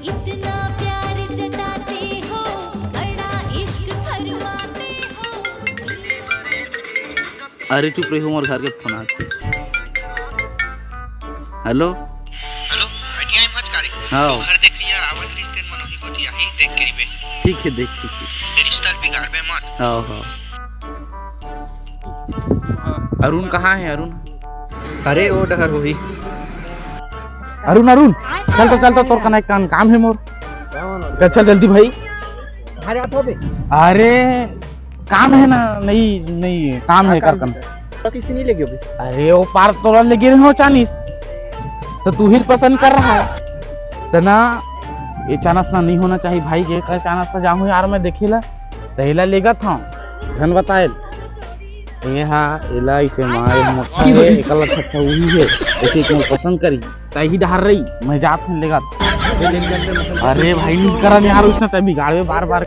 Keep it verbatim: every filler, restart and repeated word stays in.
इतना प्यार जताते हो, बड़ा इश्क फरमाते हो। अरे चुप रही, मोर घर के फोन आथे। हेलो। हेलो, आईटीआई मच का रे? हाँ। तो घर देखिया, आवत रिश्ते मन वही बतिया ही, देख के रिबे। ठीक है, देख, ठीक है। ये रिश्ता बिगाड़बे मत। हाँ, हाँ। अरुण कहाँ है, अरुण? अरे, वो डहर होही। अरुण, अरुण, चल तो, चल तो, तोर कना एक काम है मोर। चल, चल जल्दी भाई। अरे, काम है ना, नहीं, नहीं, काम है, कर। तो किसी नहीं लेगे अभी? अरे, वो पार तोला लेगे रहे हो चानीस, तो तू ही पसंद कर रहा है, तो ना, ये चानस ना नहीं होना चाहिए भाई, ये कर चानस तो जाऊँ यार मैं देखे ला, तो एला लेगत हूँ, झन बताए। ये हा, एला इसे माँ, ये मोटा है, एकला छट्टा वही है, ऐसे एक मोर पसंद करी, ताही डहार रही, मैं जात हूँ लेगत। अरे भाई, नहीं करन यार, उसने तभी गाड़वे बार बार।